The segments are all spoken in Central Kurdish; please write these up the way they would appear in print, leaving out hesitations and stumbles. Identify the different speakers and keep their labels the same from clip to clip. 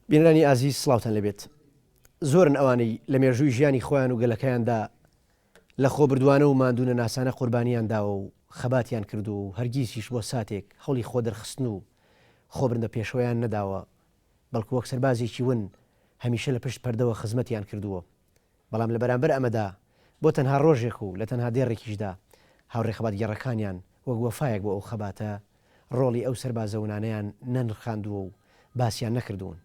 Speaker 1: بینەرانی ئازیز سڵاوتان لێبێت. زۆرن ئەوانەی لە مێژووی ژیانی خۆیان و گەلەکەیاندا لە خۆبردووانە و ماندوونەناسانە قوربانیان داوە و خەباتیان کردووە و هەرگیزیش بۆ ساتێک هەوڵی خۆدەرخستن و خۆبردنە پێشەوەیان نەداوە بەڵکو وەک سەربازێکی ون هەمیشە لە پشت پەردەوە خزمەتیان کردووە بەڵام لە بەرامبەر ئەمەدا بۆ تەنها ڕۆژێک و لە تەنها دێڕێکیشدا هاوڕێ خەباتگێڕەکانیان وەک وەفایەک بۆ ئەو خەباتە ڕۆڵی ئەو سەربازە ونانەیان نەنرخاندووە و باسیان نەکردوون.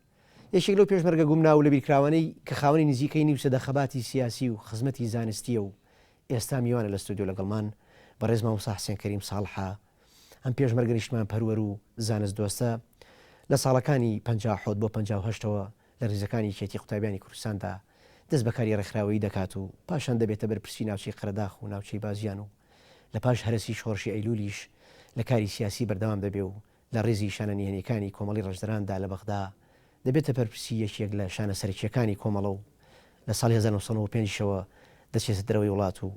Speaker 1: یەکێک لەو پێشمەرگە گومناو و لەبیرکراوانەی کە خاوەنی نزیکەی نیو سەدە خەباتی سیاسی و خزمەتی زانستییە و ئێستا میوانە لە ستۆدیۆ لەگەڵمان، بەڕێز مامۆستا حسێن کەریم ساڵحە. ئەم پێشمەرگە نیشتمانپەروەر و زانستدۆستە لە ساڵەکانی 57 بۆ 58 ەوە لە ریزەکانی یەکێتی قوتابیانی کوردستاندا دەست بە کاری رێکخراوەیی دەکات و پاشان دەبێتە بەرپرسی ناوچەی قەرەداخ و ناوچەی بازیان و لە پاش هەرەسی شۆڕشی ئەیلوولیش لە کاری سیاسی بەردەوام دەبێ و لە ڕیزی شانە نهێنیەکانی کۆمەڵی ڕەنجدەراندا لە بەغدا دەبێتە بەرپرسی یەکێک لە شانە سەرەکییەکانی کۆمەڵە و لە ساڵی 1995 شەوە دەچێتە دەرەوەی وڵات و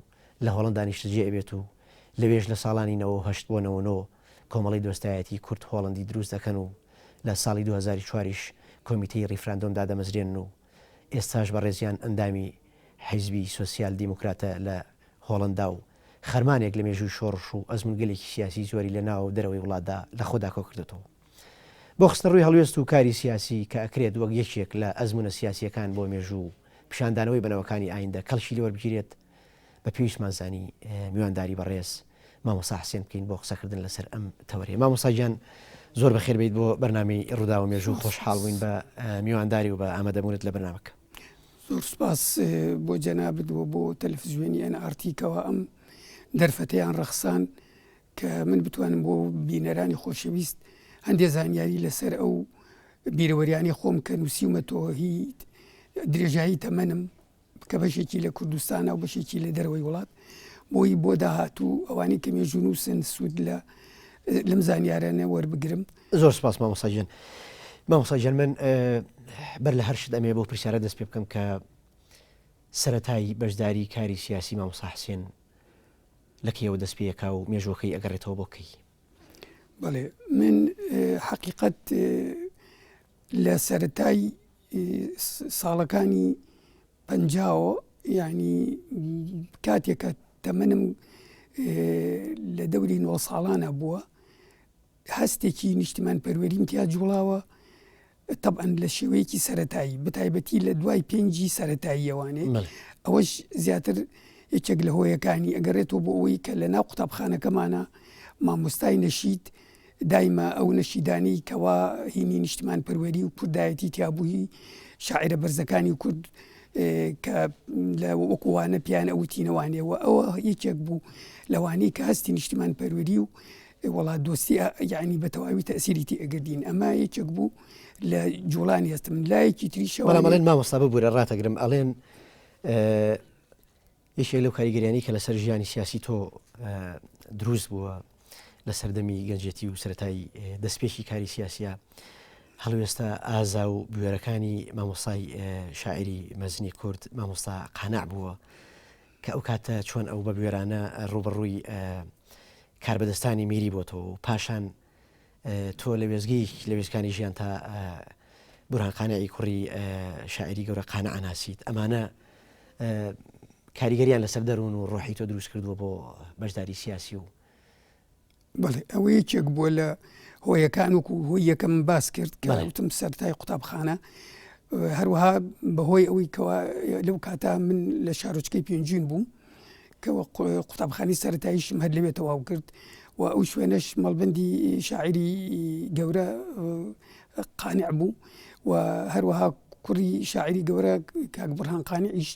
Speaker 1: لە هۆڵەندا نیشتەجێ ئەبێت و لەوێش لە ساڵانی 98 بۆ 99 کۆمەڵەی دۆستایەتی کورد هۆڵەندی دروست دەکەن و لە ساڵی 2004 یش کۆمیتەی ڕیفراندۆم دادەمەزرێنن و ئێستاش بەڕێزیان ئەندامی حیزبی سۆسیال دیموکراتە لە هۆڵەندا و خەرمانێک لە مێژووی شۆڕش و ئەزموونگەلێکی سیاسی زۆری لە ناوە و دەرەوەی وڵاتدا لە خۆدا کۆکردۆتەوە. بۆ خستنەڕووی هەڵوێست و کاری سیاسی کە ئەکرێت وەک یەکێک لە ئەزموونە سیاسییەکان بۆ مێژوو و پیشاندانەوەی بە نەوەکانی ئایندە کەڵکی لێ وەربگیرێت بە پێویستمان زانی میوانداری بەڕێز مامۆستا حسێن بکەین بۆ قسەکردن لەسەر ئەم تەوەرەیە. مامۆستا گیان زۆر بەخێر بێیت بۆ بەرنامەی ڕووداو مێژوو خۆشحاڵ بووین بە میوانداری و بە ئامادەبوونت لە بەرنامەکە.
Speaker 2: زۆر سوپاس بۆ جەنابت و بۆ تەلەفزیۆنی ئێن ئاڕ تی کەوا ئەم دەرفەتەیان ڕەخسان کە من بتوانم بۆ بینەرانی خۆشەویست هەندێ زانیاری لەسەر ئەو بیرەوەریانی خۆم کە نووسیومەتەوە هی درێژایی تەمەنم کە بەشێکی لە کوردستانە و بەشێکی لە دەرەوەی وڵات بۆی بۆ داهاتوو ئەوانەی کە مێژوونووسن سوود لە لەم زانیارانە وەربگرم.
Speaker 1: زۆر سپاس مامۆستا گیان. مامۆستا گیان من بەر لە هەر شت ئەمەوێ بەو پرسیارە دەست پێ بکەم کە سەرەتای بەشداری کاری سیاسی مامۆستا حسێن لە کەیەوە دەست پێ ئەکا و مێژووەکەی ئەگەڕێتەوە بۆ کەی؟
Speaker 2: بەڵێ من حەقیقەت لە سەرەتای ساڵەکانی پەنجاوە یعنی کاتێک کە تەمەنم لە دەوری نۆ ساڵانە بووە هەستێکی نیشتمان پەروەریم تیا جوڵاوە تەبعەن لە شێوەیەکی سەتایی بەتایبەتی لە دوای پێنجی سەتاییەوانێ ئەوەش زیاتر یەکێک لە هۆیەکانی ئەگەڕێتەوە بۆ ئەوەی کە لە ناو قوتابخانەکەمانە مامۆستای نەشید دایمە ئەو نەشیدانەی کەوا هینی نیشتمان پەروەری و کوردایەتی تیابووی شاعرە بەرزەکانی کورد کە لە وەکووانە پیان ئەوتینەوانێ و ئەوە یەکێک بوو لەوانەی کە هەستی نیشتمان پەروەری و وڵات دۆستی یعنی بە تەواوی تەسیری تی ئەگردین ئەمە یەکێک بوو لە جوڵانی هەستم لایەکی تریشەوە
Speaker 1: بەڵام ئەڵێن مامۆستا ببورە ڕاتەگرم ئەڵێن یەکێک لەو کاریگەریانەی کە لەسەر ژیانی سیاسی تۆ دروست بووە لە سەردەمی گەنجێتی و سەتای دەستپێکی کاری سیاسیە هەڵوێستە ئازا و بوێرەکانی مامۆستای شاعری مەزنی کورد مامۆستا قانع بووە کە ئەو کاتە چۆن ئەو بە بوێرانە ڕوبەڕووی کاربەدەستانی میری بۆتەوە و پاشان تۆ لە وێستگەیەکی لە وێستگانی ژیان تا بورهان قانعی کوڕی شاعری گەورە قانع ئەناسیت ئەمانە کاریگەریان لەسەر دەروون و ڕۆحی تۆ دروست کردووە بۆ بەشداری سیاسی و
Speaker 2: بەڵێ ئەوە یەکێک بووە لە هۆیەکان وەکو هۆی یەکەم باس کرد کە وتم سەرای قوتابخانە هەروەها بەهۆی ئەوەی کەوا لەو کاتا من لە شارۆچکەی پێنجین بووم کە قوتابخانەی سەرەتاییشم هەر لەوێ تەواو کرد و ئەو شوێنەش مەڵبندی شاعری گەورە قانع بوو و هەروەها کوڕی شاعری گەورە کاک بڕهان قانعیش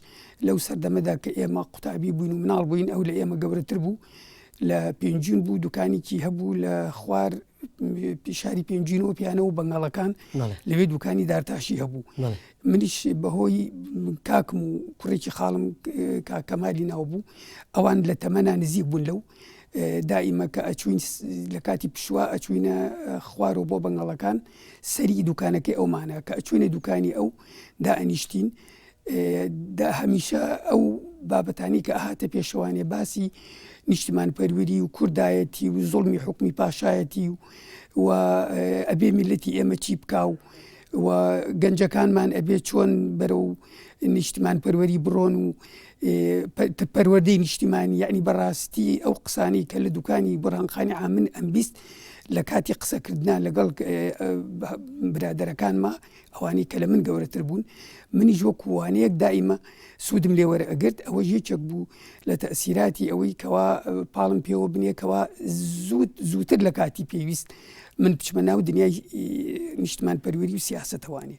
Speaker 2: لەو سەردەمەدا کە ئێمە قوتابی بووین و مناڵ بووین ئەو لە ئێمە گەورەتر بوو لە پێنجین بوو دوکانێکی هەبوو لە خوار شاری پێنجینەوە پیانە و بەنگاڵەکان لەوێ دوکانی دارتاشی هەبوو منیش بەهۆی کاکم و کوڕێکی خاڵم کاکەمالی ناو بوو ئەوان لە تەمەنا نزیک بوون لەو دائیمە کە ئەچوین لە کاتی پشوە ئەچوینە خوارەوە بۆ بەنگاڵەکان سەری دوکانەکەی ئەومانە کە ئەچوینە دوکانی ئەو دائەنیشتین دا هەمیشە ئەو بابەتانی کە ئەهاتە پێشەوانێ باسی نیشتمان پەروەری و کوردایەتی و زوڵمی حکومی پاشایەتی و و ئەبێ میلەتی ئێمە چی بکا و. و گەنجەکانمان ئەبێ چۆن بەرەو نیشتمان پەروەری بڕۆن و پەروەردەی نیشتیمانی یعنی بەڕاستی ئەو قسانی کە لە دوکانی بڕانخانی ئامن ئەمبیست لە کاتی قسەکردنا لەگەڵ برادەرەکانما ئەوانەی کە لە من گەورەتر بوون منیش وەکو وانەیەک دائیمە سوودم لێ وەرئەگرت ئەوەش یەکێک بوو لە تەئسیراتی ئەوەی کەوا پاڵم پێوە بنێ کەوا زوو زووتر لە کاتی پێویست من بچمە ناو دنیای نیشتمان پەروەری و سیاسەتەوانی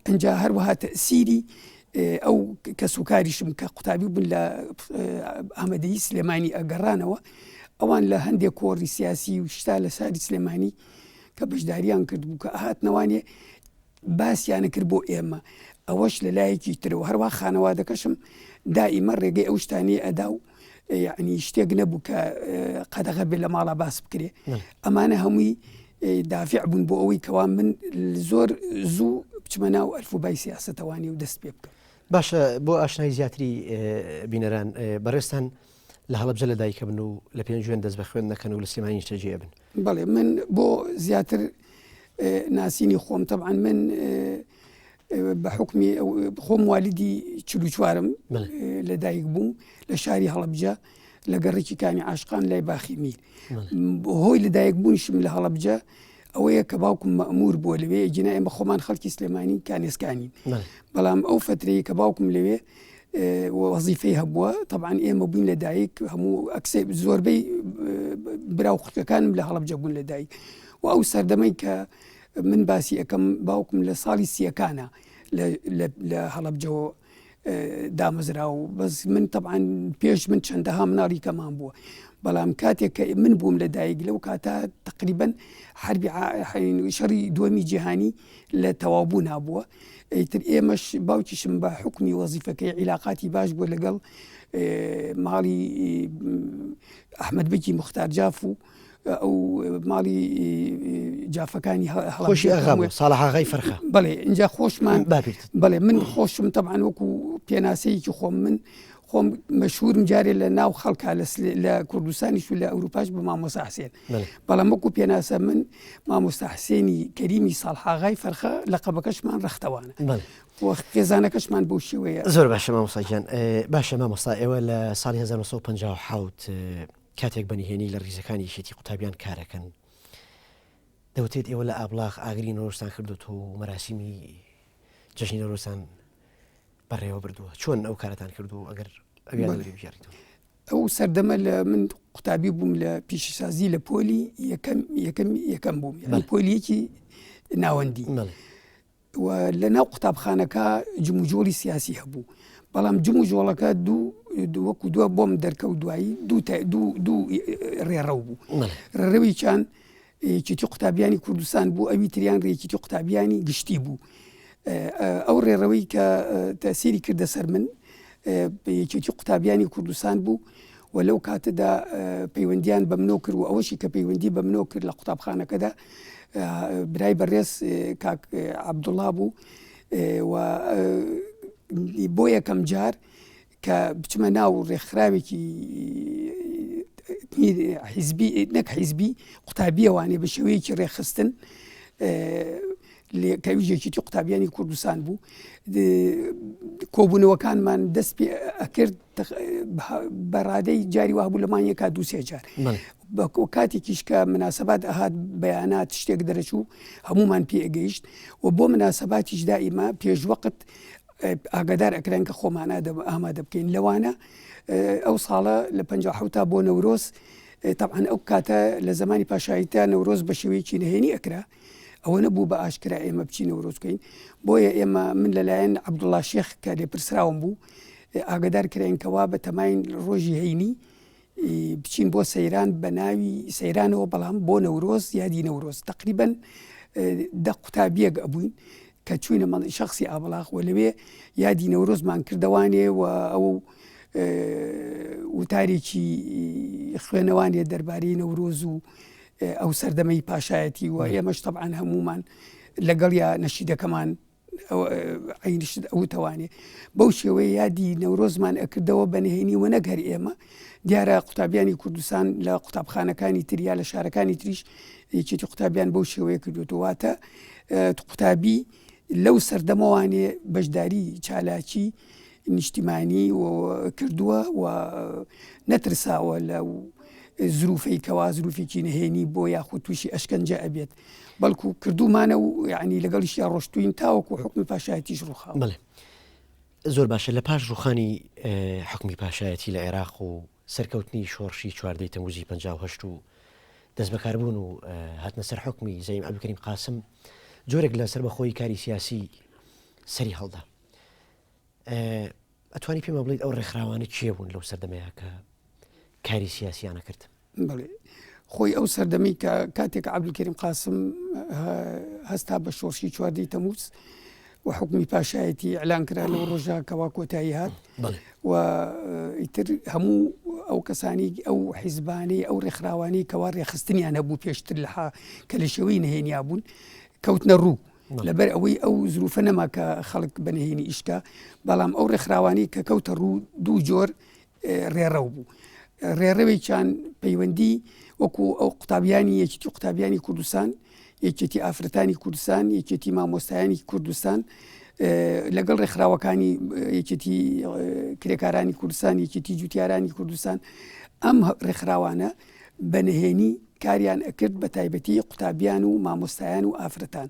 Speaker 2: ئەجا هەروەها تەسیری ئەو کەس و کاریشم کە قوتابی بوون لە ئامادەی سلێمانی ئەگەڕانەوە ئەوان لە هەندێک کۆڕی سیاسی و شتا لە شاری سلێمانی کە بەشداریان کردبوو کە ئەهاتنەوانێ باسیانە کرد بۆ ئێمە ئەوەش لە لایەکی ترەوە هەروە خانەوادەکەشم دائیمە ڕێگەی ئەو شتانی ئەدا و یعنی شتێک نەبوو کە قەدەغە بێ لە ماڵا باس بکرێ ئەمانە هەمووی دافع بوون بۆ ئەوەی کەوا من زۆر زوو بچمە ناو ئەلفوبای سیاستەوانی و دەست پێ بکەم.
Speaker 1: باشە بۆ ئاشنای زیاتری بینەران بەڕێزتان لە هەڵەبجە لە دایکە بن و لە پێنجوێن دەست بە خوێندن دەکەن و لە سلێمانی نیشتەجێ ئەبن.
Speaker 2: بەڵێ من بۆ زیاتر ناسینی خۆم تەبعەن من بە حوکمی خۆم والیدی چلوچوارم لە دایک بووم لە شاری هەڵەبجە لە گەڕێکی کانی عاشقان لای باخی میر هۆی لە دایک بوونیشم لە هەڵەبجە ئەوەیە کە باوکم مەئمور بووە لەوێ جنا ئێمە خۆمان خەڵکی سلێمانی کانێسکانین بەڵام ئەو فترەیە کە باوکم لەوێ وەزیفەی هەبووە طبعاان ئێمە بووین لە دایک هەموو ئەکسێ زۆربەی برا و خوشکەکانم لە هەڵەبجە بوون لە دایک و ئەو سەردەمەی کە من باسی ئەەکەم باوکم لە ساڵی سیەکانە لە هەڵەبجەوە دامەزرا و بەس من تەبعەن پێش من چەندەها مناڵی کەمان بووە بەڵام کاتێک کە من بووم لە دایک لەو کاتە تقریبن حربی شەڕی دووەمی جیهانی لە تەواو بوو نابووە ئیتر ئێمەش باوکیشم بە حکومی وەزیفەکەی عیلاقاتی باش بووە لەگەڵ ماڵی ئەحمد بکی مختار جاف و ئەو ماڵی جافەکانی
Speaker 1: خۆشی ئاغا بوو ساڵح ئاغای فەرخە
Speaker 2: بەڵێ اینجا خۆشمان باپیرت بەڵێ من خۆشم تەبعەن وەکو پێناسەیەکی خۆم من خۆم مەشهورم جارێ لە ناو خەڵکا لە کوردستانیش و لە ئەوروپاش بە مامۆستا حسێن بەڵام وەکو پێناسە من مامۆستا حسێنی کەریمی ساڵحاغای فەرخە لە قەبەکەشمان ڕەختەوانە و خێزانەکەشمان بەو شێوەیە
Speaker 1: زۆر باشە مامۆستا گیان باشە مامۆستا ئێوە لە ساڵی 1957 کاتێک بە نهێنی لە ڕیزەکانی یەکێتی قوتابیان کارەکەن، دەوترێت ئێوە لە ئابڵاخ ئاگری نەورۆزتان کردۆتەوە و مەراسیمی جەژنی نەورۆزتان بەڕێوە بردووە، چۆن ئەو کارەتان کردووە ئەگەر ئەویان لەبیر بگێڕیتەوە؟
Speaker 2: ئەو سەردەمە لە من قوتابی بووم لە پیشەسازی لە پۆلی یەکەم یەکەم یەکەم بووم یعنی پۆلیەکی ناوەندی. و لە ناو قوتابخانەکە جموجۆڵی سیاسی هەبوو بەڵام جموجۆڵەکە دوو وەکو دووە بۆم دەرکەوت دوایی دوو دوو ڕێڕەو بوو ڕێڕەویچان یەکێتی قوتابیانی کوردستان بوو ئەوی تریان ڕێکیتی قوتابیانی گشتی بوو ئەو ڕێڕەوەی کە تەسیری کردە سەر من یەکێتی قوتابیانی کوردستان بوو و لەو کاتەدا پەیوەندیان بە منۆ کرد و ئەوەشی کە پەیوەندی بە منۆ کرد لە قوتابخانەکەدا برای بەڕێز کاک عەبدوڵا بوو و بۆ یەکەم جار کە بچمە ناو ڕێکخراوێکی حیزبی نەک حیزبی قوتابیەوانێ بە شێوەیەکی ڕێکخستن کە ئەویش یەکێتی قوتابیانی کوردستان بوو کۆبوونەوەکانمان دەست پێ ئەکرد بەڕادەی جاری وابوو لە مانگێکا دووسێ جار بەکۆ کاتێکیش کە مناسبات ئەهات بەیانات شتێک دەرەچوو هەمومان پێ ئەگەیشت و بۆ مناسباتیش دائیما پێشوەقت ئاگادار ئەکران کە خۆمانە ئامادە بکەین لەوانە ئەو ساڵە لە 1970 بۆ نەورۆز طبعا ئەو کاتە لە زمانی پاشاییتا نەورۆز بە شێوەیەکی نهێنی ئەکرا ئەوە نەبوو بە ئاشکرا ئێمە بچین نەورۆز بکەین بۆیە ئێمە من لەلایەن عەبدوڵا شێخ کە لێپرسراوم بوو ئاگدار کراین کەوا بە تەماین ڕۆژی هەینی بچین بۆ سەیران بە ناوی سەیرانەوە بەڵام بۆ نەورۆز یادی نەورۆز تقریبن دە قوتابیەک ئەبووین کە چوینە مەڵی شخصی ئابڵاخ و لەوێ یادی نەورۆزمان کردەوانێ و ئەو وتارێکی خوێنەوانێ دەربارەی نەورۆز و ئەو سەردەمەی پاشایەتی و ئێمەش تەبعەن هەموومان لەگەڵیا نەشیدەکەمان عینشت ئەوتەوانێ بەو شێوەیە یادی نەورۆزمان ئەکردەوە بە نهێنی و نەک هەر ئێمە دیارە قوتابیانی کوردستان لە قوتابخانەکانی تریا لە شارەکانی تریش یەکێتی قوتابیان بەو شێوەیە کردوتواتە قوتابی. لەو سەردەمەوانێ بەشداری چالاکی نیشتیمانی کردووە و نەترساوە لە زروفەی کەوا زروفێکی نهێنی بۆ یاخود تووشی ئەشکەنجە ئەبێت بەڵکو کردومانە و یعنی لەگەڵیشیا ڕۆشتوین تاوەکو حکومی پاشایەتیش ڕوخا.
Speaker 1: بەڵێ زۆر باشە لە پاش ڕوخانی حکومی پاشایەتی لە عێراق و سەرکەوتنی شۆڕشی چواردەی تەموزی 58 و دەستبەکاربوون و هاتنە سەر حکومی زەیم عەبدولکەریم قاسم جۆرێک لە سەربەخۆیی کاری سیاسی سەری هەڵدا. ئەتوانی پێمان بڵیت ئەو ڕێکخراوانە کێ بوون لەو سەردەمەیە کە کاری سیاسیانە کرد؟
Speaker 2: بەڵێ خۆی ئەو سەردەمی کە کاتێک عەبدولکەریم قاسم هەستا بە شۆڕشی چواردەی تەموز و حکومی پاشایەتی ئەلان کرا لەو ڕۆژە کەوا کۆتایی هات و ئیتر هەموو ئەو کەسانی ئەو حیزبانەی ئەو ڕێکخراوانی کەوا ڕێخستنیان هەبوو پێشتر لە کە لە شێوەی نهێنیا بوون کەوتنە ڕوو لەبەر ئەوەی ئەو زروفە نەما کە خەڵک بە نهێنی ئیشکا بەڵام ئەو ڕێکخراوانی کە کەوتە ڕوو دوو جۆر ڕێڕەو بوو ڕێڕەوێکیان پەیوەندی وەکو ئەو قوتابیانی یەکێتی قوتابیانی کوردستان یەکێتی ئافرەتانی کوردستان یەکێتی مامۆستایانی کوردستان لەگەڵ ڕێکخراوەکانی یەکێتی کرێکارانی کوردستان یەکێتی جوتیارانی کوردستان ئەم ڕێکخراوانە بە نهێنی کاریان ئەکرد بە تایبەتی قوتابیان و مامۆستایان و ئافرەتان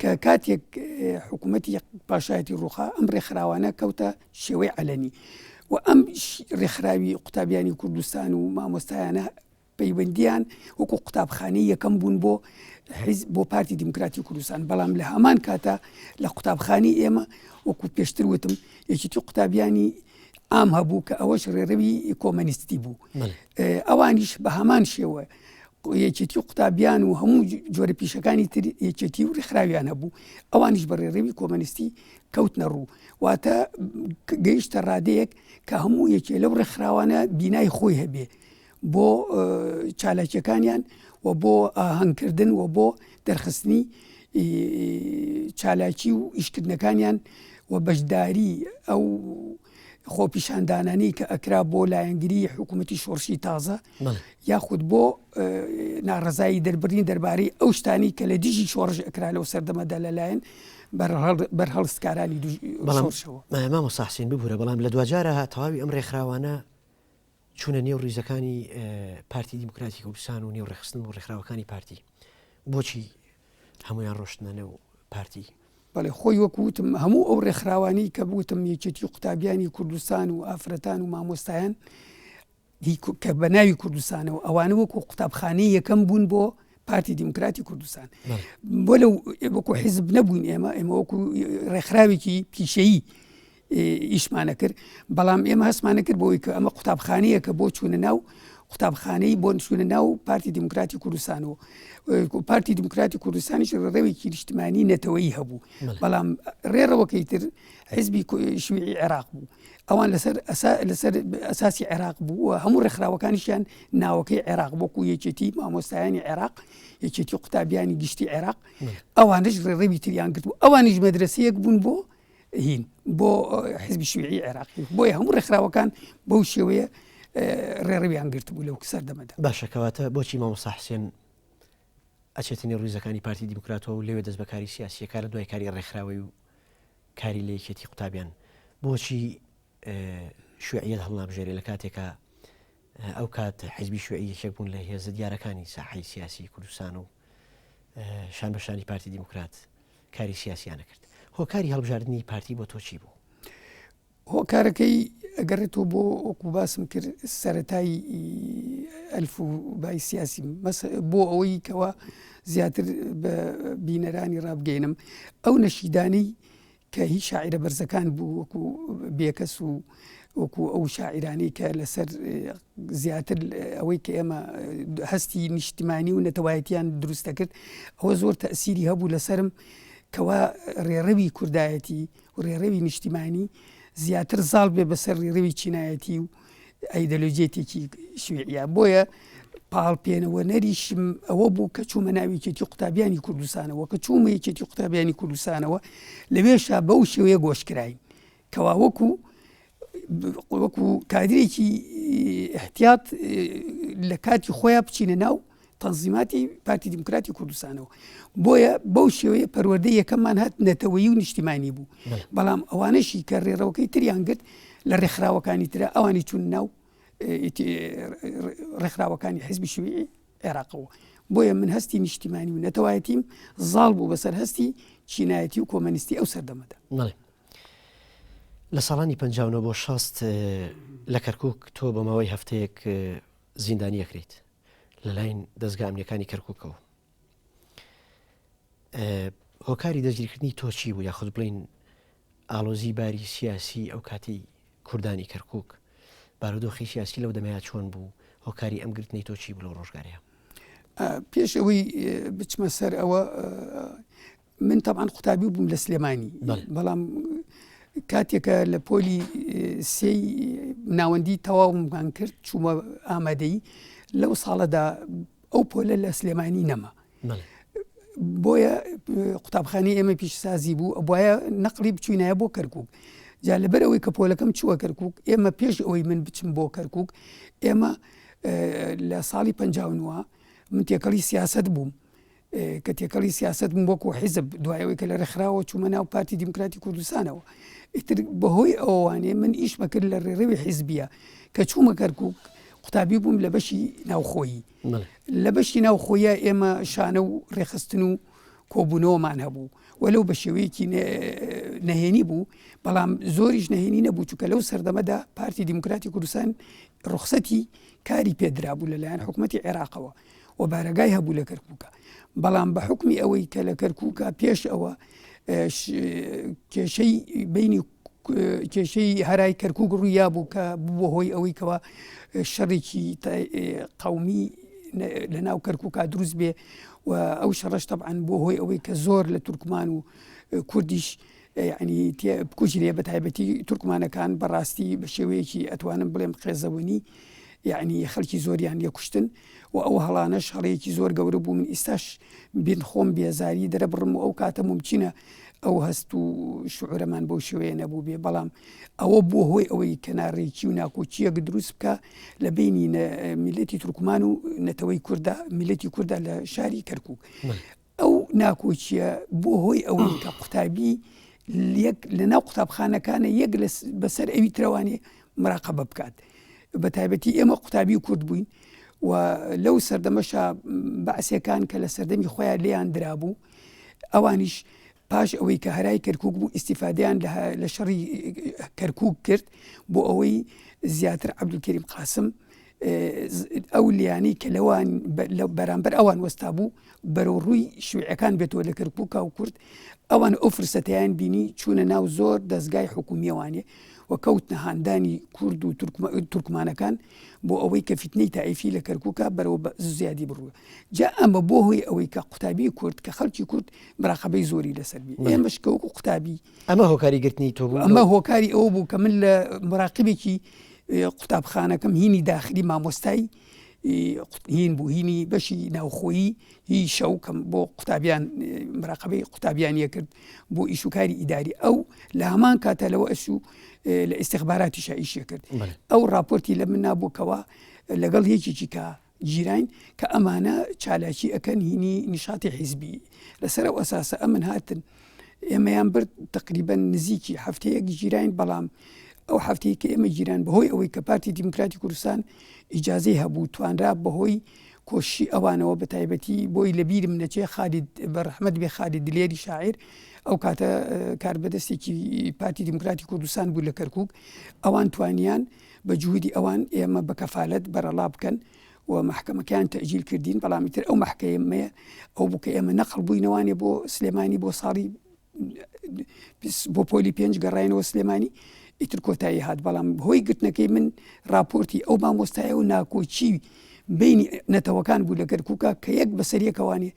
Speaker 2: کە کاتێک حکوومەتی پاشایەتی ڕوخا ئەم ڕێکخراوانە کەوتە شێوەی عەلەنی و ئەم ڕێکخراوی قوتابیانی کوردستان و مامۆستایانە پەیوەندیان وەکو قوتابخانەی یەکەم بوون بۆ حیز بۆ پارتی دیموکراتی کوردستان بەڵام لە هەمان کاتە لە قوتابخانی ئێمە وەکو پێشتر وتم یەکێتی قوتابیانی عام هەبوو کە ئەوەش ڕێڕەوی کۆمەنیستی بوو ئەوانیش بە هەمان شێوە یەکێتی قوتابیان و هەموو جۆرە پیشەکانی تر یەکێتی و ڕێکخراویان هەبوو ئەوانیش بە ڕێڕەوی کۆمەنیستی کەوتنە ڕوو واتە گەیشتە ڕادەیەک کە هەموو یەکێ لەو ڕێکخراوانە بینای خۆی هەبێ بۆ چالاکیەکانیان و بۆ ئاهەنگکردن و بۆ دەرخستنی چالاکی و ئیشکردنەکانیان و بەشداری ئەو خۆپیشاندانانی کە ئەکرا بۆ لایەنگری حکوومەتی شۆڕشی تازە یاخود بۆ ناڕزایی دەربڕین دەربارەی ئەو شتانی کە لە دژی شۆڕش ئەکرا لەو سەردەمەدا لەلایەن بەرهەڵستکارانی شۆڕشەوە.
Speaker 1: مامۆستا حسێن ببورە بەڵام لە دواجارە تەواوی ئەم ڕێکخراوانە چوونە نێو ڕیزەکانی پارتی دیموکراتی کوردستان و نێو ڕێکخستن و ڕێکخراوەکانی پارتی بۆچی هەمویان ڕۆشتنە نێو پارتی؟
Speaker 2: بەڵێ خۆی وەکو وتم هەموو ئەو ڕێکخراوانەی کە بوتم یەکێتی قوتابیانی کوردستان و ئافرەتان و مامۆستایان کە بە ناوی کوردستانەوە ئەوانە وەکو قوتابخانەی یەکەم بوون بۆ پارتی دیموکراتی کوردستان بۆ لەو وەکو حیزب نەبووین ئێمە ئێمە وەکو ڕێکخراوێکی پیشەیی ئیشمانە کرد بەڵام ئێمە هەستمانە کرد بۆی کە ئەمە قوتابخانەیەکە بۆ چوونە ناو قوتابخانەی بۆ چوونە ناو پارتی دیموکراتی کوردستان و پارتی دیموکراتی کوردستانیش ڕێڕەوێکی نیشتمانی نەتەوەیی هەبوو بەڵام ڕێڕەوەکەی تر حزبی شویعی عێراق بوو ئەوان لەسەر لەسەر ئەساسی عێراق بوو و هەموو ڕێکخراوەکانیشیان ناوەکەی عێراق وەکو یەکێتی مامۆستایانی عێراق یەکێتی قوتابیانی گشتی عێراق ئەوانش ڕێڕەوی تریان گرت و ئەوانیش مەدرسەیەک بوون بۆ هین بۆ حزبی شیوعی عێراقی بۆیە هەموو ڕێکخراوەکان بەو شێوەیە ڕێڕەویان گرتبوو لەو سەردەمەدا.
Speaker 1: باشە کەواتە بۆچی مامۆستا حسێن ئەچێتە نێو ڕیزەکانی پارتی دیموکراتەوە و لەوێ دەست بە کاری سیاسییەکە لە دوای کاری ڕێکخراوەی و کاری لە یەکێتی قوتابیان بۆچی شوعیەت هەڵنابژێرێ لە کاتێکا ئەو کات حزبی شوعی یەکێک بوون لە هێزە دیارەکانی ساحەی سیاسی کوردستان و شان بە شانی پارتی دیموکرات کاری سیاسیانە کرد هۆکاری هەڵبژاردنی پارتی بۆ تۆ چی بوو؟
Speaker 2: هۆکارەکەی ئەگەڕێتەوە بۆ وەکو باسم کرد سەتای ئەلف و بای سیاسی بۆ ئەوەی کەوا زیاتر بە بینەرانی ڕابگەینم ئەو نەشیدانەی کە هی شاعیرە بەرزەکان بوو وەکو بێکەس و وەکو ئەو شاعیرانەی کە لەسەر زیاتر ئەوەی کە ئێمە هەستی نیشتمانی و نەتەوایەتیان دروست دەکرد ئەوە زۆر تەسیری هەبوو لەسرم کەوا ڕێڕەوی کوردایەتی و ڕێڕەوی نیشتیمانی زیاتر زاڵ بێ بەسەر ڕێڕەوی چینایەتی و ئایدۆلۆژیەتێکی شویعە بۆیە پاڵپێنەوەنەریشم ئەوە بوو کە چوومە ناو یەکێتی قوتابیانی کوردستانەوە کە چوومە یەکێتی قوتابیانی کوردستانەوە لەوێشا بەو شێوەیە گۆشکراین کەوا وەکو وەکو کادرێکی احتیاط لە کاتی خۆیان بچینە ناو. تەنزیماتی پارتی دیموکراتی کوردستانەوە. بۆیە بەو شێوەیە پەروەردەی یەکەممان هات نەتەوەیی و نیشتیمانی بوو. بەڵام ئەوانەشی کە ڕێڕەوەکەی تریان گرت لە ڕێکخراوەکانی ترە ئەوانی چوون ناو ڕێکخراوەکانی حزبی شیوعی عێراقەوە. بۆیە من هەستی نیشتیمانی و نەتەوایەتیم زاڵ بوو بەسەر هەستی چینایەتی و کۆمەنیستی ئەو سەردەمەدا.
Speaker 1: لە ساڵانی 59 بۆ 60 لە کەرکک تۆ بە ماوەی هەفتەیەک زیندانی ئەکرێیت لەلاین دەزگا ئەمنیەکانی کەرککەوە هۆکاری دەستگیرکردنی تۆ چی بوو یاخود بڵین ئالۆزی باری سیاسی ئەو کاتی کوردانی کەرکک بارودۆخی سیاسی لەو دەمەیە چۆن بوو هۆکاری ئەم گرتنەی تۆ چی بوو لەو ڕۆژگارەیە؟
Speaker 2: پێش ئەوەی بچمە سەر ئەوە من تەبعەن قوتابی بووم لە سلێمانی بەڵام کاتێکە لە پۆلی سێی ناوەندی تەواومان کرد چوومە ئامادەی لەو ساڵەدا ئەو پۆلە لە سلێمانی نەما بۆیە قوتابخانەی ئێمە پیشسازی بوو ئەبواە نەقلی بچوینایە بۆ کەرکک جا لەبەر ئەوەی کە پۆلەکەم چووە کەرکک ئێمە پێش ئەوەی من بچم بۆ کەرکک ئێمە لە ساڵی 59 من تێکەڵی سیاست بووم کە تێکەڵی سیاسەت بووم وەکو حیزب دوای ئەوەی کە لە ڕێکخراوە چوومە ناو پارتی دیموکراتی کوردستانەوە ئیتر بەهۆی ئەوانێ من ئیشمە کرد لە ڕێڕەوی حیزبیە کە چوومە کەرکک قوتابی بووم لە بەشی ناوخۆیی لە بەشی ناوخۆیە ئێمە شانە و ڕێخستن و کۆبوونەوەمان هەبوو و لەو بە شێوەیەکی نەهێنی بوو بەڵام زۆریش نەهێنی نەبوو چونکە لەو سەردەمەدا پارتی دیموکراتی کوردستان ڕوخسەتی کاری پێدرابوو لەلایەن حکوومەتی عێراقەوە و بارەگای هەبوو لە کەرکووکە بەڵام بە حوکمی ئەوەی کە لە کەرکووکە پێش ئەوە کێشەی بینی کێشەی هەرای کەرکک ڕوویا بوو کە بووە هۆی ئەوەی کەەوە شەڕێکی قومی لە ناو کەرکووکا دروست بێ و ئەو شەڕەش تەبعەن بۆ هۆی ئەوەی کە زۆر لە تورکمان و کوردیش یعنی بکوژرێ بە تایبەتی تورکمانەکان بەڕاستی بە شێوەیەکی ئەتوانم بڵێم قێزەونی یعنی خەڵکی زۆریان لێ کوشتن و ئەو هەڵانەش هەڵەیەکی زۆر گەورە بوو من ئیستاش بین خۆم بێزاری دەرەبڕم و ئەو کاتە مومکینە ئەو هەست و شعورەمان بەو شێوەیە نەبوو بێ بەڵام ئەوە بووە هۆی ئەوەی کە ناڕێکی و ناکۆکییەک دروست بکە لە بینی میلەتی تورکمان و نەتەوەی کووردا میلەتی کووردا لە شاری کەرکک ئەو ناکۆکییە بووە هۆی ئەوەی کە قوتابی یەک لە ناو قوتابخانەکانە یەک بەسەر ئەوی ترەوانێ مراقبە بکات بە تایبەتی ئێمە قوتابی کورد بووین و لەو سەردەمەشا بەعسیەکان کە لە سەردەمی خۆیان لێیان درابوو ئەوانیش پاش ئەوەی کە هەرای کەرکک بوو ئیسیفادیان لە شەڕی کەرکک کرد بۆ ئەوەی زیاتر عەبدولکەریم قاسم ئەو لیانەی کە لەوان بەرامبەر ئەوان وەستا بوو بەرەو ڕووی شویعەکان بێتەوە لە کەرکووکا و کورد ئەوان ئەو فرسەتیان بینی چوونە ناو زۆر دەستگای حکومیەوانێ و کەوتنە هاندانی کورد و تورکمانەکان بۆ ئەوەی کە فیتنەی تائیفی لە کەرکووکا بەرەو زیادی بڕوە جا ئەمە بۆ هۆی ئەوەی کە قوتابی کورد کە خەڵکی کورد مراقبەی زۆری لەسەر بی ئێمەش کە وەکو قوتابی
Speaker 1: ئەمە هۆکاری گرتنی تۆ
Speaker 2: بوو ئەمە هۆکاری ئەوە بوو کە من لە مراقبێکی قوتابخانەکەم هینی داخلی مامۆستای هین بوو هینی بەشی ناوخۆیی هی شەو کەم بۆ قوتابیان مراقبەی قوتابیانیە کرد بۆ ئیش و کاری ئیداری ئەو لە هەمان کاتە لەوە ئەسوو لە ئیسیخباراتیشە ئیشێ کرد ئەو راپۆرتی لە من نابووکەوە لەگەڵ یەکێکی کە گیراین کە ئەمانە چالاکی ئەکەن هینی نیشاتی حیزبی لەسەر ئەو ئەساسە ئەمن هاتن ئێمەیان برد تقریبا نزیکی هەفتەیەک گیراین بەڵام ئەو هەفتەیە کە ئێمە گیران بەهۆی ئەوەی کە پارتی دیموکراتی کوردستان ئیجازەی هەبوو توانرا بەهۆی کۆشی ئەوانەوە بە تایبەتی بۆی لە بیرم نەچێ خالید بە ڕەحمەت بێ خالید دلێری شاعیر ئەو کاتە کاربەدەستێکی پارتی دیموکراتی کوردستان بوو لە کەرکک ئەوان توانیان بە جوهودی ئەوان ئێمە بە کەفالەت بەرەڵا بکەن و مەحکەمەکەیان تەئجیل کردین بەڵام ئیتر ئەو مەحکەمەیە ئەو بوو کە ئێمە نەقڵ بووینەوانێ بۆ سلێمانی بۆ ساڵی بۆ پۆلی پێنج گەڕاینەوە سلێمانی ئیتر کۆتایی هات بەڵام هۆی گرتنەکەی من راپۆرتی ئەو مامۆستایە و ناکۆکی بینی نەتەوەکان بوو لە کەرکووکە کە یەک بەسەر یەکەوانێ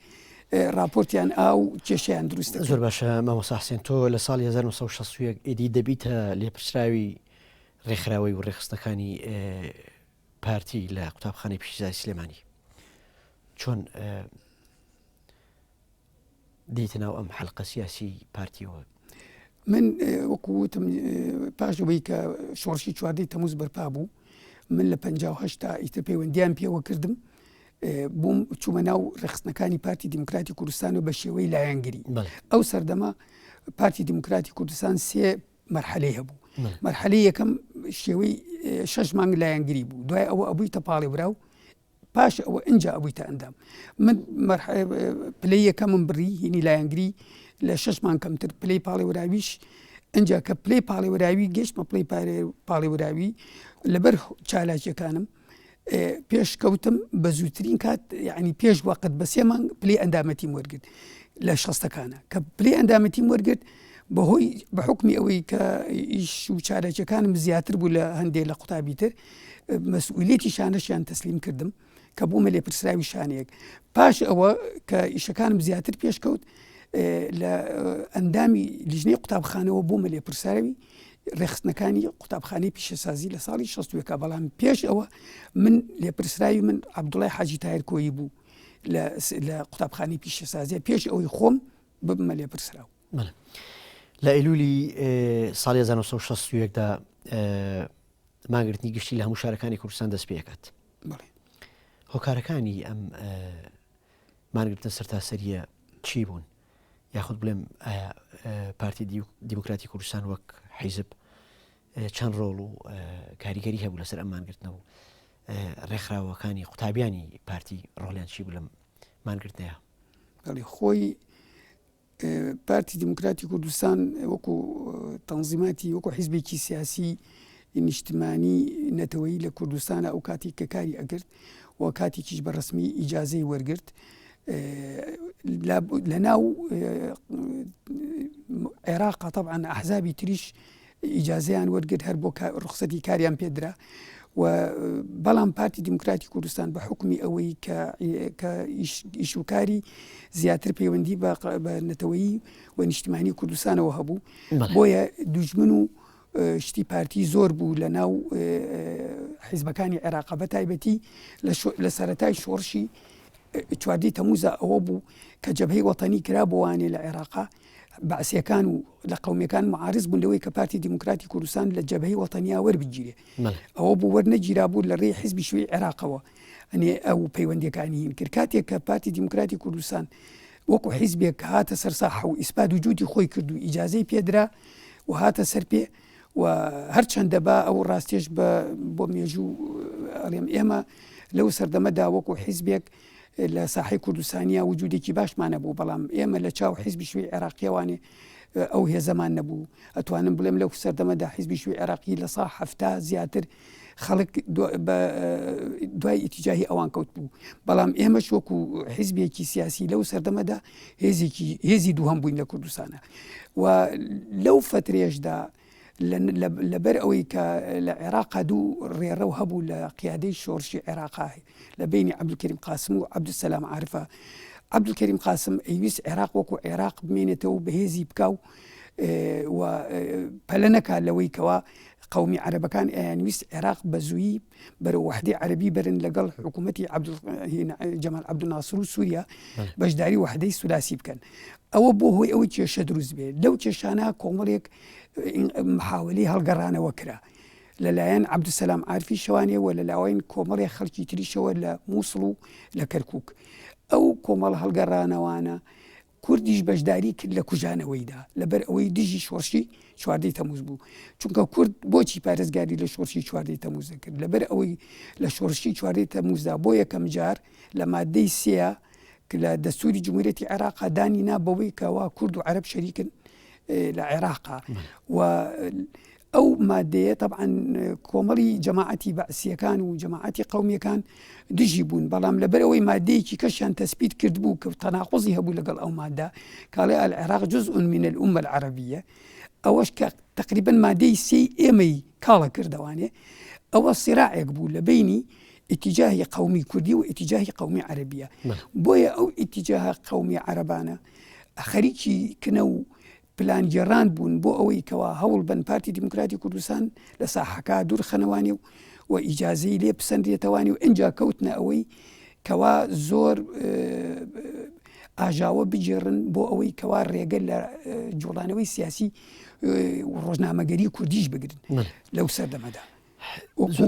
Speaker 2: راپۆرتیان ئاو کێشیان دروست
Speaker 1: زۆر باشە مامۆستا حسێن تۆ لە ساڵی 1961 ئیدی دەبیتە لێپرسراوی ڕێکخراوەی و ڕێکخستنەکانی پارتی لە قوتابخانەی پیشەسازی سلێمانی چۆن دێیتە ناو ئەم حەلقە سیاسی پارتیەوە؟
Speaker 2: من وەکو وتم پاش ئەوەی کە شۆڕشی چواردەی تەموز بەرپا بوو من لە 58 تا ئیتر پەیوەندیان پێوە کردم. بووم چوومە ناو ڕێکخستنەکانی پارتی دیموکراتی کوردستان و بە شێوەی لایەنگری ئەو سەردەمە پارتی دیموکراتی کوردستان سێ مەرحەلەی هەبوو مەرحەلەی یەکەم شێوەی شەش مانگ لایەنگری بوو دوای ئەوە ئەبووی تەپاڵی براو پاش ئەوە ئینجا ئەبوویتە ئەندام من پلەی یەکەمم بڕی هینی لایەنگری لە شەش مانگ کەمتر پلەی پاڵێوراویش ئینجا کە پلەی پاڵێوراوی گەشتمە پلەی پاڵێوراوی لەبەر چالاکیەکانم پێش کەوتم بە زووترین کات یعنی پێش وەقت بە سێ مانگ پلەی ئەندامەتیم وەرگرت لە شەستەکانە کە پلەی ئەندامەتیم وەرگرت بەهۆی بە حکمی ئەوەی کە ئیش و چارەکەکانم زیاتر بوو لە هەندێک لە قوتابی تر مەسئولیەتی شانەشیان تەسلیم کردم کە بوومە لێپرسراوی شانەیەک پاش ئەوە کە ئیشەکانم زیاتر پێشکەوت لە ئەندامی لیژنەی قوتابخانەوە بوومە لێپرسراوی ڕێخستنەکانی قوتابخانەی پیشەسازی لە ساڵی 16 بەڵام پێش ئەوە من لێپرسراوی من عەبدوڵای حاجی تایر کۆیی بوو لە قوتابخانەی پیشەسازیە پێش ئەوەی خۆم ببمە لێپرسراو.
Speaker 1: لە ئەیلولی ساڵی 1961 دا مانگرتنی گشتی لە هەموو شارەکانی کوردستان دەست پێکات. هۆکارەکانی ئەم مانگرتنە سەرتاسەریە چی بوون؟ یاخود بڵێم ئایا پارتی دیموکراتی کوردستان وەک حیزب چەند ڕۆڵ و کاریگەری هەبوو لەسەر ئەم مانگرتنە و ڕێکخراوەکانی قوتابیانی پارتی ڕۆڵیان چی بوو لەم مانگرتنەیە؟
Speaker 2: خۆی پارتی دیموکراتی کوردستان وەکو تەنزیماتی وەکو حیزبێکی سیاسی نیشتمانی نەتەوەیی لە کوردستانە ئەو کاتی کە کاری ئەگرت و کاتێکیش بە ڕسمی ئیجازەی وەرگرت لە ناو عێراق طبعا ئەحزابی تریش ئیجازەیان وەرگرت هەر بۆ ڕوخسەتی کاریان پێدرا و بەڵام پارتی دیموکراتی کوردستان بە حکومی ئەوەی کە ئیش و کاری زیاتر پەیوەندی بە نەتەوەیی و نیشتمانی کوردستانەوە هەبوو بۆیە دوژمن و شتی پارتی زۆر بوو لە ناو حیزبەکانی عێراق بە تایبەتی لە سەتای شۆڕشی چواردەی تەموزا ئەوە بوو کە جەبهەی وەتەنی کرا بۆوانێ لە عێراقا بەعسیەکان و لە قومیەکان معارز بوون لەوەی کە پارتی دیموکراتی کوردستان لە جەبهەی وەتەنیا وەربگیرێ ئەوە بوو وەرنەگیرا بوو لە ڕێی حزبی شوێی عێراقەوە ئەنێ ئەو پەیوەندیەکانی هین کرد کاتێک کە پارتی دیموکراتی کوردستان وەکو حیزبێک هاتە سەر ساحە و ئیسپات وجودی خۆی کرد و ئیجازەی پێدرا و هاتە سەر پێ و هەرچەندە با ئەو ڕاستیش بە بۆ مێژوو ئەڵێم ئێمە لەو سەردەمەدا وەکو حیزبێک لە ساحەی کوردستانیا وجودێکی باشمان هەبوو بەڵام ئێمە لە چاو حیزبی شوێی عێراقیەوانێ ئەو هێزەمان نەبوو ئەتوانم بڵێم لەو سەردەمەدا حیزبی شوێی عێراقی لە سا هەفتا زیاتر خەڵک دوای ئیتیجاهی ئەوان کەوت بوو بەڵام ئێمەش وەکو حیزبێکی سیاسی لەو سەردەمەدا هێزێکی هێزی دووهەم بووین لە کوردستانە و لەو فترێشدا لەبەر ئەوەی کە لە عێراقا دوو ڕێڕەو هەبوو لە قیادەی شۆڕشی عێراقا لە بینی عەبدولکەریم قاسم و عەبدولسەلام عارفە عەبدولکەریم قاسم ئەیویست عێراق وەکو عێراق بمێنێتەوە و بەهێزی بکا و و پەلە نەکا لەوەی کەوا قومی عەرەبەکان ئەیانویست عێراق بە زوویی بەرەو وەحدەی عەرەبی بەرن لەگەڵ حکوومەتی جەمال عەبدولناسر و سووریا بەشداری وەحدەی سولاسی بکەن ئەوە بۆ هۆی ئەوەی کێشە دروست بێت لەو کێشانە کۆمەڵێک محاولی هەڵگەڕانەوە کرا لەلایەن عەبدولسەلام عارفی شەوانێ و لەلاوەین کۆمەڵێ خەڵکی تریشەوە لە مووسڵ و لە کەرکک ئەو کۆمەڵ هەڵگەڕانەوانە کوردیش بەشداری کرد لە کوژانەوەیدا لەبەر ئەوەی دژی شۆڕشی چواردەی تەموز بوو چونکە کورد بۆچی پارێزگاری لە شۆڕشی چواردەی تەموز دەکرد لەبەر ئەوەی لە شۆڕشی چواردەی تەموزدا بۆ یەکەم جار لە مادەی سێ لە دەستوری جمهوریەتی عێراقا دانی نا بەوەی کەوا کورد و عەرەب شەریکن لە عێراقا و ئەو مادەیە تەبعەن کۆمەڵی جەماعەتی بەعسیەکان و جەماعەتی قومیەکان دژی بوون بەڵام لەبەرەوەی مادەیەکی کەشیان تەسپیت کردبوو کە تەناقضی هەبوو لەگەڵ ئەو مادە کاڵێ العراق جزء من الأمة العربية ئەوەش کە تقریبا مادەی سێی ئێمەی کاڵە کردەوانێ ئەوە سیراعێک بوو لە بینی ئیتیجاهی قومی کوردی و ئیتیجاهی قومی عەربیە بۆیە ئەو ئیتیجاهە قومی عەرەبانە خەریکی کنە و پلانگێڕان بوون بۆ ئەوەی کەوا هەوڵ بەن پارتی دیموکراتی کوردستان لە ساحەکە دوور خەنەوانی و و ئیجازەی لێ پسەندرێتەوانی و ئینجا کەوتنە ئەوەی کەوا زۆر ئاژاوە بگێڕن بۆ ئەوەی کەوا ڕێگە لە جوڵانەوەی سیاسی ڕۆژنامەگەری کوردیش بگرن لەو سەردەمەدا وەکو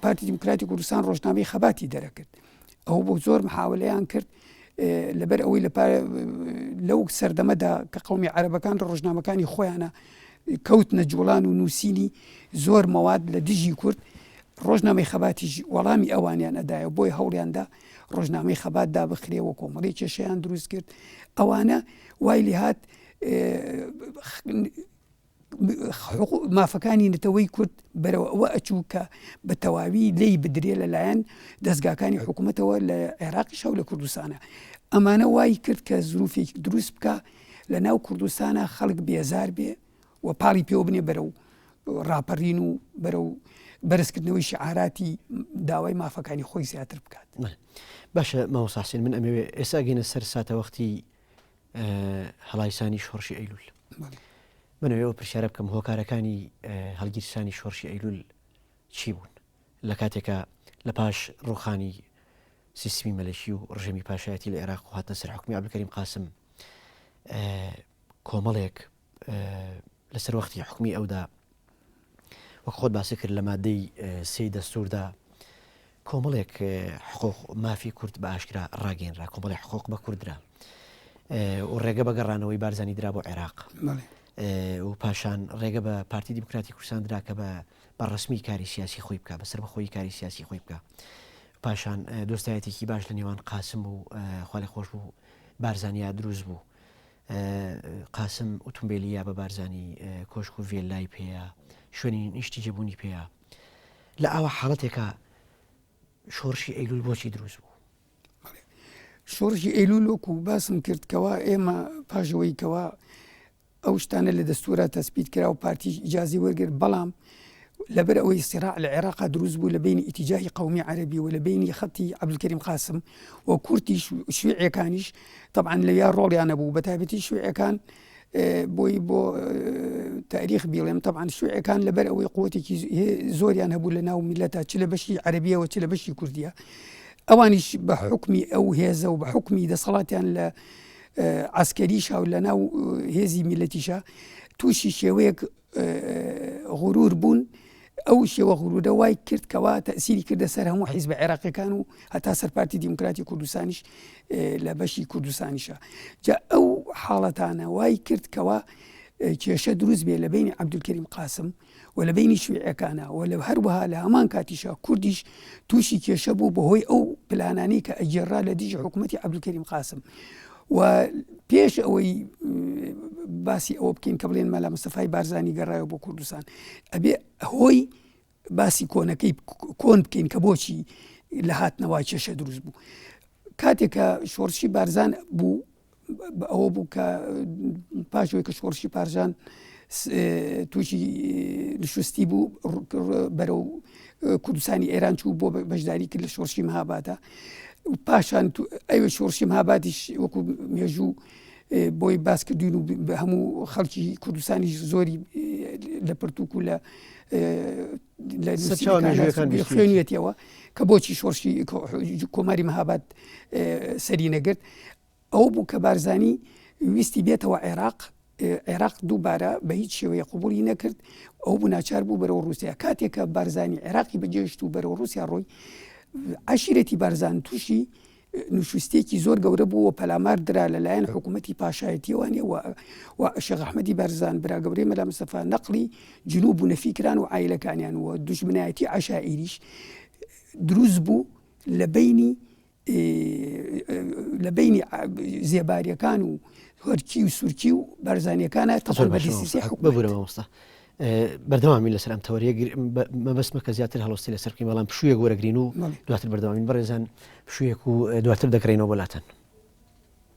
Speaker 2: پارتی دیموکراتی کوردستان ڕۆژنامەی خەباتی دەرەکرد. ئەوە بۆ زۆر محاولەیان کرد لەبەر ئەوەی لە لەو سەردەمەدا کە قومی عەرەبەکان لە ڕۆژنامەکانی خۆیانە کەوتنە جوڵان و نووسینی زۆر مەواد لە دژی کورد ڕۆژنامەی خەباتیش وەڵامی ئەوانیان ئەدایە بۆی هەوڵیاندا ڕۆژنامەی خەبات دابخرێ و کۆمەڵی کێشەیان دروست کرد ئەوانە وای لێهات مافەکانی نەتەوەی کورد بەرەوە ئەوە ئەچوو کە بە تەواوی لێی بدرێ لەلایەن دەستگاکانی حکوومەتەوە لە عێراقیشە و لە کوردستانە ئەمانە وای کرد کە زروفێک دروست بکە لە ناو کوردستانە خەڵک بێزار بێ و پاڵی پێوە بنێ بەرەو ڕاپەڕین و بەرەو بەرزکردنەوەی شعاراتی داوای مافەکانی خۆی زیاتر بکات.
Speaker 1: باشە مامۆستا حسێن من ئەمەوێ ئێستا گەینە سەر ساتەوەختی هەڵایسانی شۆڕشی ئەیلول منەوێ ئەو پرسیارە بکەم هۆکارەکانی هەڵگیرسانی شۆڕشی ئەیلول چی بوون لە کاتێکە لە پاش ڕوخانی سیستمی مەلەکی و ڕژێمی پاشایەتی لە عێراق و هاتنە سەر حکومی عبدالکریم قاسم کۆمەڵێک لەسەر وەختی حکومی ئەودا وەک خۆت باسی کرد لە مادەی سێی دەستوردا کۆمەڵێک حقوق مافی کورد بە ئاشکرا ڕاگەێنرا کۆمەڵی حقوق بە کوردرا و ڕێگە بە گەڕانەوەی بارزانی درا بۆ عێراق و پاشان ڕێگە بە پارتی دیموکراتی کوردستان درا کە بە بە ڕسمی کاری سیاسی خۆی بکە بە سەربەخۆی کاری سیاسی خۆی بکە پاشان دۆستایەتێکی باش لە نێوان قاسم و خوالێ خۆش بوو بارزانیا دروست بوو قاسم ئوتومبێلی یا بە بارزانی کۆشک و ڤێلای پێیە، شوێنی نیشتیجێبوونی پێیە. لە ئاوا حاڵەتێکا شۆڕشی ئەیلوول بۆچی دروست بوو؟
Speaker 2: شۆڕشی ئەیلوول وەکو باسم کرد کەوا ئێمە پاش ئەوەی کەوا ئەو شتانە لە دەستورا تەسبیت کرا و پارتیش ئیجازی وەرگرت بەڵام لەبەر ئەوەی سیراع لە عێراقا دروست بوو لە بینی ئیتیجاهی قومی عەربی و لە بینی خەتی عەبدولکەریم قاسم و کورتیش شیوعیەکانیش تەبعەن لەویا ڕۆڵیان نەبوو بە تایبەتی شیوعیەکان بۆی بۆ تاریخ بیڵێم تەبعەن شیوعیەکان لەبەر ئەوەی قوتێکی زۆریان هەبوو لە ناو میلەتە چ لە بەشی عەربیەوە چ لە بەشی کوردیە ئەوانیش بە حکمی ئەو هێزە و بە حکمی دەسەڵاتیان لە عسکەریشا و لە ناو هێزی میلەتیشا تووشی شێوەیەک غرور بوون ئەو شێوە غرورە وای کرد کەوا تەسیری کردە سەر هەموو حیزبە عێراقیەکان و هەتا سەر پارتی دیموکراتی کوردستانیش لە بەشی کوردستانیشە جا ئەو حاڵەتانە وای کرد کەوا کێشە دروست بێ لە بینی عەبدولکەریم قاسم و لە بینی شویعەکانە و لە هەروەها لە هەمان کاتیشا کوردیش تووشی کێشە بوو بەهۆی ئەو پلانانەی کە ئەگێڕا لە دژی حکوومەتی عەبدولکەریم قاسم و پێش ئەوەی باسی ئەوە بکەین کە بڵێن مەلا مستەفای بارزانی گەڕایەوە بۆ کوردستان ئەبێ هۆی باسی کۆنەکەی کۆن بکەین کە بۆچی لە هاتنەوە کێشە دروست بوو کاتێک کە شۆڕشی بارزان بوو ئەوە بوو کە پاشەوەی کە شۆڕشی پارژان تووشی نشستی بوو بەرەو کوردستانی ئێران چوو بۆ بەشداری کرد لە شۆڕشی مهابادە پاشان ئەوێ شۆڕشی مهابادیش وەکو مێژوو بۆی باس کردوین و هەموو خەڵکی کوردستانیش زۆری لە پرتوک و لە خوێنیەتەوە کە بۆچی شۆڕشی کۆماری مهاباد سەری نەگرت ئەوە بوو کە بارزانی ویستی بێتەوە عێراق، عێراق دووبارە بە هیچ شێوەیەک قبوڵی نەکرد، ئەو بوو ناچار بوو بەرەو ڕووسیا. کاتێک کە بارزانی عێراقی بەجێهێشت و بەرەو ڕووسیا ڕۆی، عەشیرەتی بارزان تووشی نوشوستییەکی زۆر گەورە بوو و پەلامار درا لەلایەن حکوومەتی پاشایەتییەوانێ و و شێخ ئەحمەدی بارزان برا گەورەی مەلا مستەفا نەقڵی جنوب و نەفی کران و عایلەکانیان و دوژمنایەتی عەشائیریش دروست بوو لە بەینی لە بەینی زێباریەکان و هەرکی و سورکی و بارزانیەکانە
Speaker 1: تەزۆر ببورە مامۆستا بەردەوامی لەسەر ئەم تەوەریە مەبەستمە کە زیاتر هەڵۆستی لەسەر بکەین بەڵام پشوویەک وەرەگرین و دواتر بەردەوامین بەڕێزان پشوویەک و دواتر دەگەڕێینەوە بۆ لاتان.